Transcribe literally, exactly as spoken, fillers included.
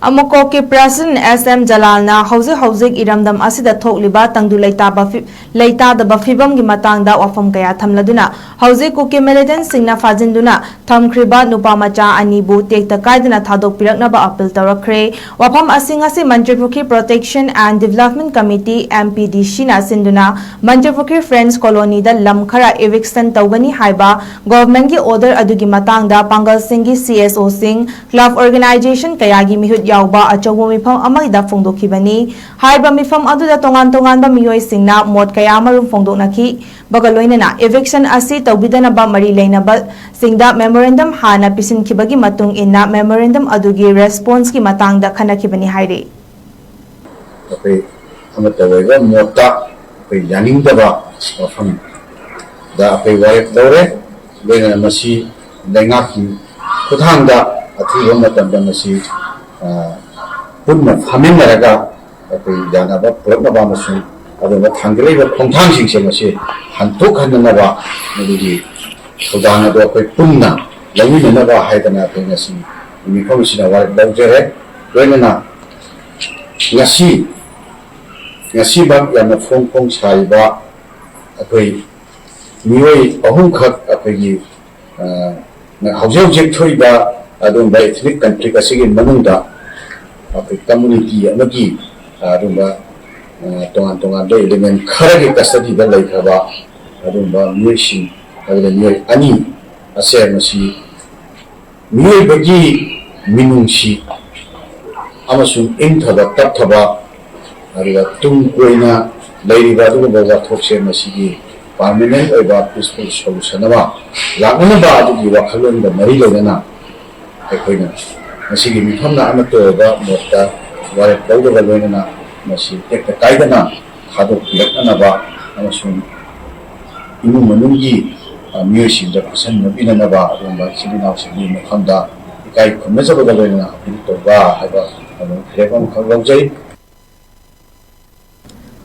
ꯑꯃꯨꯀꯣꯛꯀꯤ president ꯑꯦꯁ M ꯖꯂꯥꯜꯅ ꯍꯧꯖꯤꯛ ꯍꯧꯖꯤꯛ ꯏꯔꯝꯗꯝ ꯑꯁꯤꯗ ꯊꯣꯛꯂꯤꯕ ꯇꯪꯗꯨ ꯂꯩꯇꯥꯕ ꯐꯤ-, ꯂꯩꯇꯥꯗꯕ ꯐꯤꯕꯝꯒꯤ ꯃꯇꯥꯡꯗ ꯋꯥꯐꯝ ꯀꯌꯥ ꯊꯝꯂꯗꯨꯅ, ꯍꯧꯖꯤꯛ ꯀꯨꯀꯤ ꯃꯤꯂꯤꯇꯦꯟꯠꯁꯤꯡꯅ ꯐꯥꯖꯤꯟꯗꯨꯅ ꯊꯝꯈ꯭ꯔꯤꯕ ꯅꯨꯄꯥ ꯃꯆꯥ ꯑꯅꯤꯕꯨ ꯇꯦꯛꯇ ꯀꯥꯏꯗꯅ ꯊꯥꯗꯣꯛꯄꯤꯔꯛꯅꯕ ꯑꯄꯤꯜ ꯇꯧꯔꯛꯈ꯭ꯔꯦ꯫ ꯋꯥꯐꯝ ꯑꯁꯤ ꯉꯁꯤ Mantripukhri Protection and Development Committee, M P D C ꯅ ꯁꯤꯟꯗꯨꯅ ꯃꯟꯇ꯭ꯔꯤꯄꯨꯈ꯭ꯔꯤ Friends Colony ꯗ ꯂꯝ ꯈꯔ eviction ꯇꯧꯒꯅꯤ ꯍꯥꯏꯕ ꯒꯣꯚꯔꯟꯃꯦꯟꯠꯀꯤ order ꯑꯗꯨꯒꯤ ꯃꯇꯥꯡꯗ ꯄꯥꯡꯒꯜꯁꯤꯡꯒꯤ C S O ꯁꯤꯡ, club organisation ꯀꯌꯥꯒꯤ ꯃꯤꯍꯨꯠ ꯌꯥꯎꯕ ꯑꯆꯧꯕ ꯃꯤꯐꯝ ꯑꯃꯒꯤꯗ ꯐꯣꯡꯗꯣꯛꯈꯤꯕꯅꯤ꯫ ꯍꯥꯏꯔꯤꯕ ꯃꯤꯐꯝ ꯑꯗꯨꯗ ꯇꯣꯉꯥꯟ ꯇꯣꯉꯥꯟꯕ ꯃꯤꯑꯣꯏꯁꯤꯡꯅ ꯃꯣꯠ ꯀꯌꯥ ꯑꯃꯔꯣꯝ ꯐꯣꯡꯗꯣꯛꯅꯈꯤꯕꯒ ꯂꯣꯏꯅꯅ eviction ꯑꯁꯤ ꯇꯧꯕꯤꯗꯅꯕ ꯃꯔꯤ ꯂꯩꯅꯕꯁꯤꯡꯗ memorandum ꯍꯥꯟꯅ ꯄꯤꯁꯤꯟꯈꯤꯕꯒꯤ ꯃꯇꯨꯡ ꯏꯟꯅ memorandum ꯑꯗꯨꯒꯤ response ꯀꯤ ꯃꯇꯥꯡꯗ ꯈꯟꯅꯈꯤꯕꯅꯤ ꯍꯥꯏꯔꯤ꯫ ꯑꯩꯈꯣꯏ ꯑꯃꯠꯇ ꯑꯣꯏꯕ ꯃꯣꯠꯇ ꯑꯩꯈꯣꯏ ꯌꯥꯅꯤꯡꯗꯕ ꯋꯥꯐꯝꯗ ꯑꯩꯈꯣꯏ ꯋꯥꯔꯦꯞ ꯂꯧꯔꯦ꯫ ꯂꯣꯏꯅꯅ ꯃꯁꯤ ꯂꯩꯉꯥꯛꯀꯤ ꯈꯨꯠꯊꯥꯡꯗ ꯑꯊꯨꯕ ꯃꯇꯝꯗ ꯃꯁꯤ, ꯑ, ꯄꯨꯟꯅ ꯐꯝꯃꯤꯟꯅꯔꯒ ꯑꯩꯈꯣꯏ ꯌꯥꯅꯕ ꯄꯨꯔꯛꯅꯕ ꯑꯃꯁꯨꯡ ꯑꯗꯨꯒ ꯊꯥꯡꯒꯠꯂꯛꯏꯕ ꯈꯣꯡꯊꯥꯡꯁꯤꯡꯁꯦ ꯃꯁꯤ ꯍꯟꯗꯣꯛꯍꯟꯅꯅꯕ ꯃꯗꯨꯒꯤ ꯊꯧꯗꯥꯡ ꯑꯗꯨ ꯑꯩꯈꯣꯏ ꯄꯨꯟꯅ ꯂꯧꯃꯤꯟꯅꯅꯕ ꯍꯥꯏꯗꯅ ꯑꯩꯈꯣꯏ ꯉꯁꯤ ꯃꯤꯐꯝ ꯑꯁꯤꯗ ꯋꯥꯔꯦꯞ ꯂꯧꯖꯔꯦ꯫ ꯂꯣꯏꯅꯅ ꯉꯁꯤ, ꯉꯁꯤꯃꯛ ꯌꯥꯝꯅ ꯐꯣꯡ ꯐꯣꯡ ꯁꯥꯔꯤꯕ ꯑꯩꯈꯣꯏ ꯃꯤꯑꯣꯏ ꯑꯍꯨꯝꯈꯛ ꯑꯩꯈꯣꯏꯒꯤ, ꯑ, ꯍꯧꯖꯤꯛ ꯍꯧꯖꯤꯛ ꯊꯣꯛꯏꯕ ꯑꯗꯨꯒꯨꯝꯕ ethnic conflict ꯑꯁꯤꯒꯤ ꯃꯅꯨꯡꯗ ꯑꯩꯈꯣꯏ community ꯑꯃꯒꯤ, ꯑ, ꯑꯗꯨꯒꯨꯝꯕ, ꯑ, ꯇꯣꯉꯥꯟ ꯇꯣꯉꯥꯟꯕ element ꯈꯔꯒꯤ custody ꯗ ꯂꯩꯈ꯭ꯔꯕ ꯑꯗꯨꯒꯨꯝꯕ ꯃꯤꯑꯣꯏꯁꯤꯡ, ꯑꯗꯨꯒ ꯃꯤꯑꯣꯏ ꯑꯅꯤ ꯑꯁꯦ ꯃꯁꯤ ꯃꯤꯑꯣꯏꯕꯒꯤ ꯃꯤꯅꯨꯡꯁꯤ ꯑꯃꯁꯨꯡ ꯏꯪꯊꯕ ꯇꯞꯊꯕ, ꯑꯗꯨꯒ ꯇꯨꯡ ꯀꯣꯏꯅ ꯂꯩꯔꯤꯕ ꯑꯗꯨꯒꯨꯝꯕ ꯋꯥꯊꯣꯛꯁꯦ ꯃꯁꯤꯒꯤ permanent ꯑꯣꯏꯕ peaceful solution ꯑꯃ ꯂꯥꯛꯅꯅꯕ ꯑꯗꯨꯒꯤ ꯋꯥꯈꯜꯂꯣꯟꯒ ꯃꯔꯤ ꯂꯩꯅꯅ ꯑꯩꯈꯣꯏꯅ ꯉꯁꯤꯒꯤ ꯃꯤꯐꯝꯅ ꯑꯃꯠꯇ ꯑꯣꯏꯕ ꯃꯣꯠꯇ ꯋꯥꯔꯦꯞ ꯂꯧꯕꯒ ꯂꯣꯏꯅꯅ ꯃꯁꯤ ꯇꯦꯛꯇ ꯀꯥꯏꯗꯅ ꯊꯥꯗꯣꯛꯄꯤꯔꯛꯅꯅꯕ ꯑꯃꯁꯨꯡ ꯏꯃꯨꯡ ꯃꯅꯨꯡꯒꯤ, ꯑ, ꯃꯤꯑꯣꯏꯁꯤꯡꯗ ꯄꯤꯁꯟꯅꯕꯤꯅꯅꯕ ꯑꯗꯨꯒꯨꯝꯕ ꯏꯆꯤꯜ ꯏꯅꯥꯎꯁꯤꯡꯒꯤ ꯃꯐꯝꯗ ꯏꯀꯥꯏ ꯈꯨꯝꯅꯖꯕꯒ ꯂꯣꯏꯅꯅ ꯑꯄꯤꯜ ꯇꯧꯕ ꯍꯥꯏꯕ ꯑꯗꯨꯝ ꯐꯤꯔꯦꯞ ꯑꯃꯈꯛ ꯂꯧꯖꯩ꯫